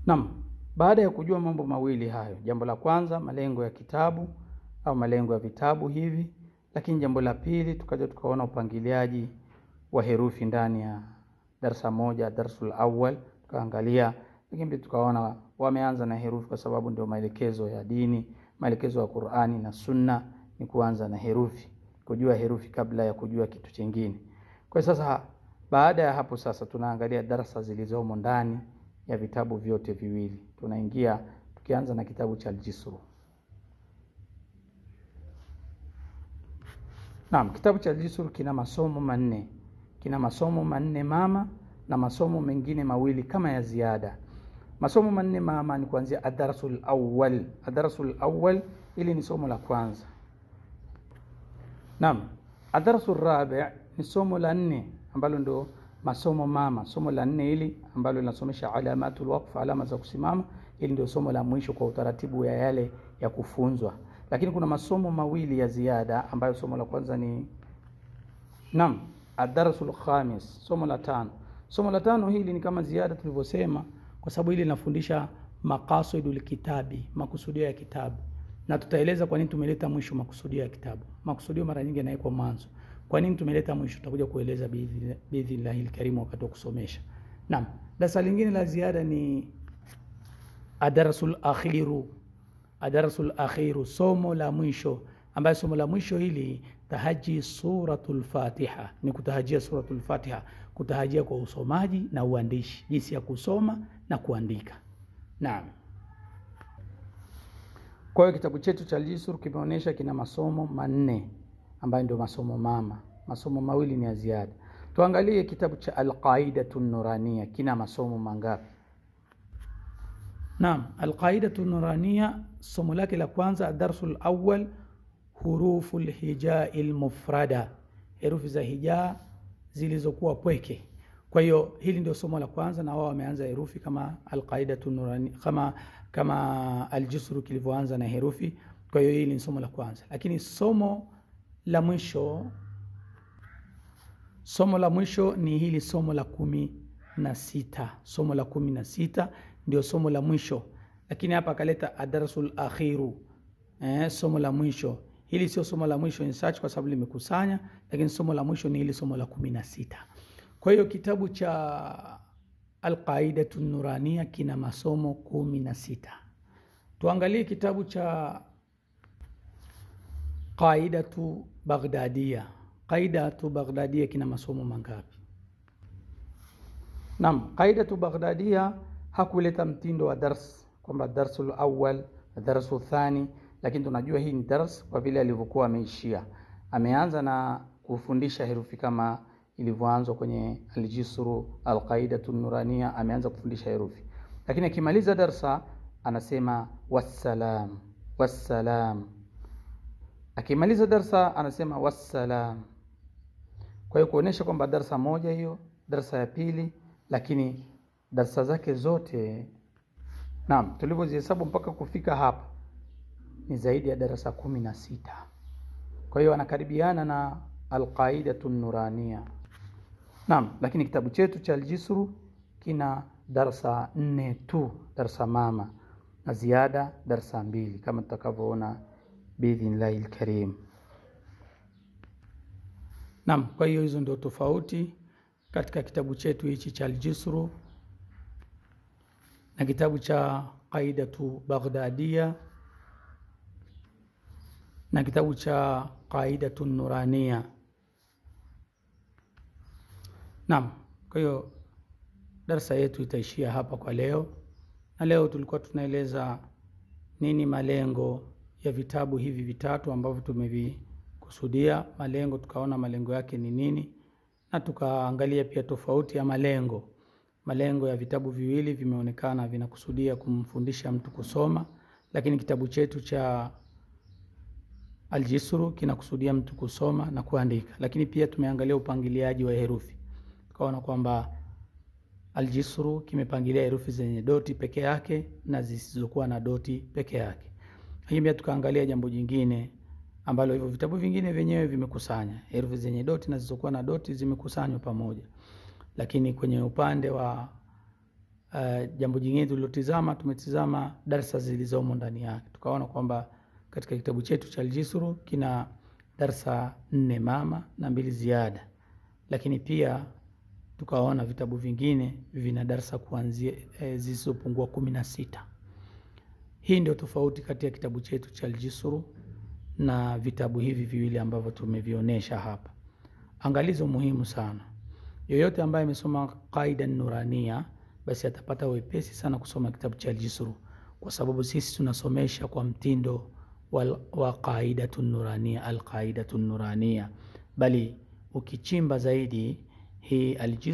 Naam, baada ya kujua mambo mawili hayo, jambo la kwanza malengo ya kitabu au malengo ya vitabu hivi, lakini jambo la pili tukaja tukaona upangiliaji wa herufi ndani ya darsa moja, darsul awwal, tukaangalia, lakini pia tukaona wameanza na herufi kwa sababu ndio maelekezo ya dini, maelekezo ya Qur'ani na Sunna ni kuanza na herufi, kujua herufi kabla ya kujua kitu chingine. Kwa sasa baada ya hapo sasa tunaangalia darasa zilizomo ndani ya vitabu vyote viwili. Tunaingia tukianza na kitabu cha Al-Jisru. Naam, kitabu cha Al-Jisru kina masomo manne. Kina masomo manne mama na masomo mengine mawili kama ya ziada. Masomo manne mama ni kuanzia ad-darsul awwal. Ad-darsul awwal ili ni somo la kwanza. Naam, ad-darsul rabi' ni somo la nne ambalo ndio masomo mama, somo la nne hili ambalo linasomesha alamatul waqf, alama za kusimama. Hili ndio somo la mwisho kwa utaratibu ya yale ya kufunzwa. Lakini kuna masomo mawili ya ziada ambayo somo la kwanza ni naam, ad-darsul khamis, somo la tano. Somo la tano hili ni kama ziada tulivyosema, kwa sababu hili linafundisha maqasidul kitabi, makusudio ya kitabu. Na tutaeleza kwa nini tumeleta mwisho makusudio ya kitabu. Makusudio mara nyingi yanawekwa mwanzo. Kwa nini tumeleta mwisho tutakuja kueleza biidhnillahil karim wakati wa kusomesha. Naam, darasa lingine la ziada ni ad-darsul akhiru. Ad-darsul akhiru, somo la mwisho, ambayo somo la mwisho hili tahaji suratul Fatiha, ni kutahajia suratul Fatiha, kutahajia kwa usomaji na uandishi, jinsi ya kusoma na kuandika. Naam. Kwa hiyo kitabu chetu cha Al-Jisr kimeonyesha kina masomo manne ambayo ndio masomo mama. Masomo mawili ni ya ziada. Tuangalie kitabu cha Al-Qaidatu Nuraniya kina masomo mangapi? Naam, Al-Qaidatu Nuraniya somo lake la kwanza ad-darsul awwal huruful hijai al-mufrada, herufi za hijaa zilizokuwa pweke. Kwa hiyo hili ndio somo la kwanza, na wao wameanza herufi kama Al-Qaidatu Nuraniya, kama Al-Jisr kilivyoanza na herufi. Kwa hiyo hili ni somo la kwanza. Lakini somo la mwisho, somo la mwisho ni hili somo la 16. Somo la 16 ndio somo la mwisho. Lakini hapa akaleta ad-darsul akhiru, somo la mwisho. Hili sio somo la mwisho in search kwa sababu limekusanya, lakini somo la mwisho ni hili somo la 16. Kwa hiyo kitabu cha Al-Qaidatu Nuraniya kina masomo 16. Tuangalie kitabu cha Qaidatu Baghdadiya. Qaidatu Baghdadiya kina masomo mangapi? Naam, Qaidatu Baghdadiya hakuleta mtindo wa dars kwamba darsul awwal, darsul thani, lakini tunajua hii ni dars kwa vile alivyokuwa ameishia. Ameanza na kufundisha herufi kama ilivyoanzwa kwenye Al-Jisru, Al-Qaidatu Nuraniya, ameanza kufundisha herufi. Lakini akimaliza darsa anasema wassalam, wassalam. Akimaliza darsa anasema wassalam. Kwa hiyo kuonesha kwamba darsa moja hiyo, darsa ya pili, lakini darsa zake zote, naam, tulivyozihesabu mpaka kufika hapa ni zaidi ya darasa 16. Kwa hiyo anakaribiana na Al-Qaidatu Nuraniya. Naam, lakini kitabu chetu cha Al-Jisr kina darsa 4 tu, darsa mama na ziada darsa 2 kama tutakavyoona biidhnillahil karim. Naam, kwa hiyo hizo ndio tofauti katika kitabu chetu hichi cha Al-Jisr na kitabu cha Qaidatu Baghdadiya na kitabu cha Qaidatu Nuraniya. Naam, kwa hiyo darasa yetu itaishia hapa kwa leo. Na leo tulikuwa tunaeleza nini malengo ya vitabu hivi vitatu ambavyo tumevikusudia. Malengo, tukaona malengo yake ni nini, na tukaangalia pia tofauti ya malengo. Malengo ya vitabu viwili vimeonekana vinakusudia kumfundisha mtu kusoma, lakini kitabu chetu cha Al-Jisr kinakusudia mtu kusoma na kuandika. Lakini pia tumeangalia upangiliaji wa herufi. Tukaona kwamba Al-Jisr kimepangilia herufi zenye doti peke yake na zisizokuwa na doti peke yake. Lakini pia tukaangalia jambo jingine ambalo hivyo vitabu vingine vyenyewe vimekusanya herufi zenye doti na zisizokuwa na doti zimekusanywa pamoja. Lakini kwenye upande wa Jambo jingine tulilotizama, tumetizama darsa zilizomo ndani yake, tukaona kwamba katika kitabu chetu cha Aljisru kina darsa 4 mama na 2 ziada, lakini pia tukaona vitabu vingine vina darsa kuanzia zisizopungua 16. Hii ndio tofauti kati ya kitabu chetu cha Aljisru na vitabu hivi viwili ambavyo tumevionyesha hapa. Angalizo muhimu sana, yoyote ambaye amesoma Qaida Nurania basi atapata wepesi sana kusoma kitabu cha Aljisru, kwa sababu sisi tunasomesha kwa mtindo wa Qaidatu Nurania, Alqaidatu Nurania. Bali ukichimba zaidi hii Aljisru